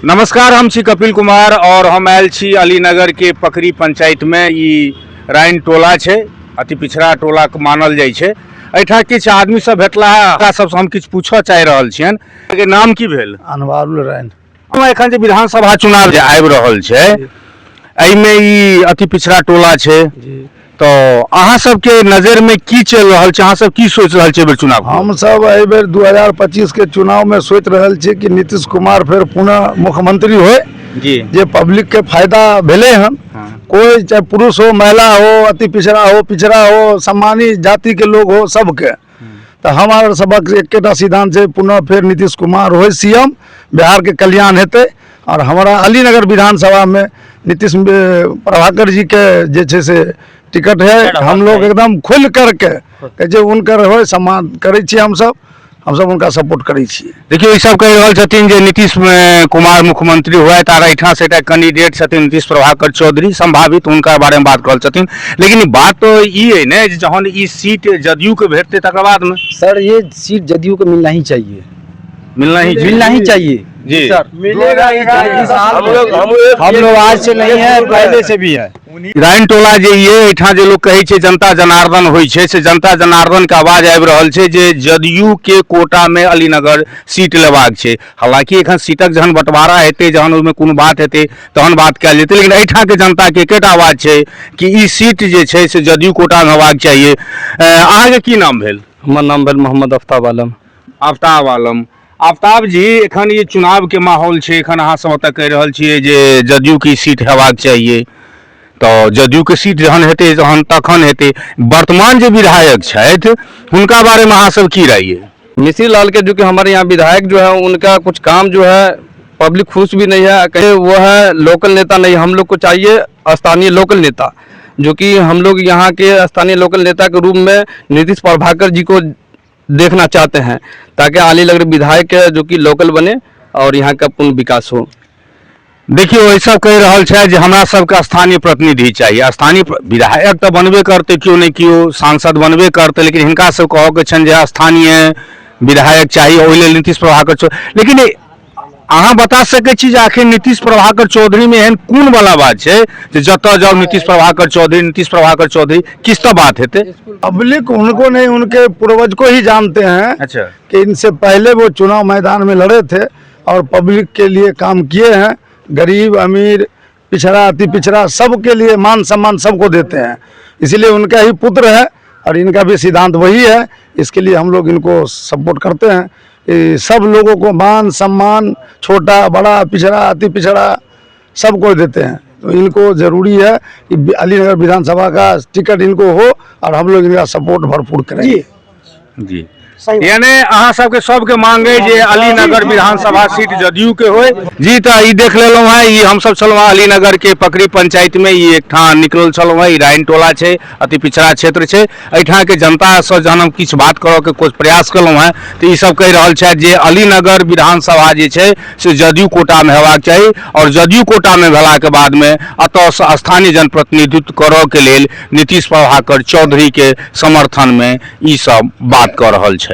नमस्कार, हम छी कपिल कुमार और हम आयल छी अलीनगर के पकड़ी पंचायत में। ई राइन टोला छै, अति पिछड़ा टोला के मानल जाइ छै। एहिठाम किछु आदमी सब भेटला है, हुनका सबसँ हम किछु पूछऽ चाहि रहल छियनि। अहाँके नाम की भेल? अनवारुल राइन। एखन जे विधानसभा चुनाव जे आबि रहल छै, एहिमे ई अति पिछड़ा टोला छै जी। तऽ अहाँ सबके नजर में की चलि रहल छै, अहाँ सब की सोचि रहल छियै एहि बेर चुनाव? हम सब एहि बेर 2025 के चुनाव में सोच रहल छी कि नीतीश कुमार फेर पुनः मुख्यमंत्री होय। जी। जे पब्लिक के फायदा भेलै हन, कोई चाहे पुरुष हो, महिला हो, अति पिछड़ा हो, पिछड़ा हो, सम्मानित जाति के लोग हो, सबके। तऽ हमार सबक एकेटा सिद्धांत छै, पुनः फेर नीतीश कुमार होय सीएम, बिहार के कल्याण हेतै। और हमारा अलीनगर विधानसभा में नीतीश प्रभाकर जी के जे छै से टिकट है, हम लोग एकदम खुल करके कहै छै हुनकर होय, सम्मान करै छियै हमसब, हमसब हुनका सपोर्ट करै छियै। देखियौ, ई सब कहि रहल छथिन जे नीतीश कुमार मुख्यमंत्री होयत आर एहिठाम से एकटा कैंडिडेट छथिन नीतीश प्रभाकर चौधरी संभावित, हुनका बारे में बात कऽ रहल छथिन। लेकिन ई बात तो ई है ने जे जहन ई सीट जदयू के भेटतै तकर बाद में। सर, ये सीट जदयू को मिलना ही चाहिए। मिलना ही मिलना ही चाहिए जी। सर। मिलेगा। हम लोग आज से नहीं है, पहले से भी है। राइन टोला जे ये एहिठाम जे लोक कहै छै जनता जनार्दन होइ छै, से जनता जनार्दन के आवाज आबि रहल छै जे जदयू के कोटा में अलीनगर सीट लेबाक छै। हालांकि एखन सीटक जहन बंटवारा हेतै, जहन ओहिमे कोनो बात हेतै तहन बात कयल जेतै, लेकिन एहिठाम के जनता के एकेटा आवाज छै कि ई सीट जे छै से जदयू कोटा में हेबाक चाहिए। अहाँके की नाम भेल? हमर नाम भेल मोहम्मद आफ्ताब आलम। आफ्ताब आलम। आफ्ताब जी, एखन ई चुनाव के माहौल छै, एखन अहाँ सब ओतऽ कहि रहल छियै जे जदयू के सीट हेबाक चाहिए, तऽ जदयू के सीट जहन हेतै तहन तखन हेतै। वर्तमान जे विधायक छथि हुनका बारे में अहाँ सब की राय अइ? मिश्री लाल के जो कि हमारे यहाँ विधायक जो है, उनका कुछ काम जो है पब्लिक खुश भी नहीं है। कहीं वो है लोकल नेता नहीं, हम लोग को चाहिए स्थानीय लोकल नेता, जो कि हम लोग यहाँ के स्थानीय लोकल नेता के रूप में नीतीश प्रभाकर जी को देखना चाहते हैं, ताकि अलीनगर विधायक जो कि लोकल बने और यहाँ का पूर्ण विकास हो। देखियौ, एहि सब कहि रहल छै जे हमरा सबके स्थानीय प्रतिनिधि चाहिए। स्थानीय विधायक तऽ बनबे करतै, केओ नहि केओ सांसद बनबे करतै, लेकिन हिनका सब कहऽके छनि जे स्थानीय विधायक चाही, ओहि लेल नीतीश प्रभाकर चौधरी। लेकिन अहाँ बता सकै छी जे आखिर नीतीश प्रभाकर चौधरीमे एहन कोन वाला बात छै जे जतऽ जाउ नीतीश प्रभाकर चौधरी, नीतीश प्रभाकर चौधरी, किछु तऽ बात हेतै? पब्लिक उनको नहीं, उनके पूर्वज को ही जानते हैं। कि इनसे पहले वो चुनाव मैदान में लड़े थे और पब्लिक के लिए काम किए हैं। गरीब, अमीर, पिछड़ा, अति पिछड़ा, सबके लिए मान सम्मान सबको देते हैं, इसीलिए उनका ही पुत्र है और इनका भी सिद्धांत वही है। इसके लिए हम लोग इनको सपोर्ट करते हैं कि सब लोगों को मान सम्मान, छोटा बड़ा, पिछड़ा, अति पिछड़ा, सबको देते हैं। तो इनको ज़रूरी है कि अलीनगर विधानसभा का टिकट इनको हो और हम लोग इनका सपोर्ट भरपूर करेंगे। जी, यानी अहाँ सबके सबके मांग है जे अलीनगर विधानसभा सीट जदयू के होय। जी, तऽ ई देख लेलहुँ हैं, ई हमसब छलहुँ हैं अलीनगर के पकड़ी पंचायत में, ई एकठाम निकलल छलहुँ हैं। ई राइन टोला छै, अति पिछड़ा क्षेत्र छै। एहिठाम के जनता से जहन हम किछु बात करऽ के कुछ प्रयास केलहुँ हैं तऽ ई सब कहि रहल छथि जे अलीनगर विधानसभा जे छै से जदयू कोटा में हेबाक चाही और जदयू कोटा में भेला के बाद में एतऽ से स्थानीय जनप्रतिनिधित्व करऽ के लेल नीतीश प्रभाकर चौधरी के समर्थन में ई सब बात कऽ रहल छथि।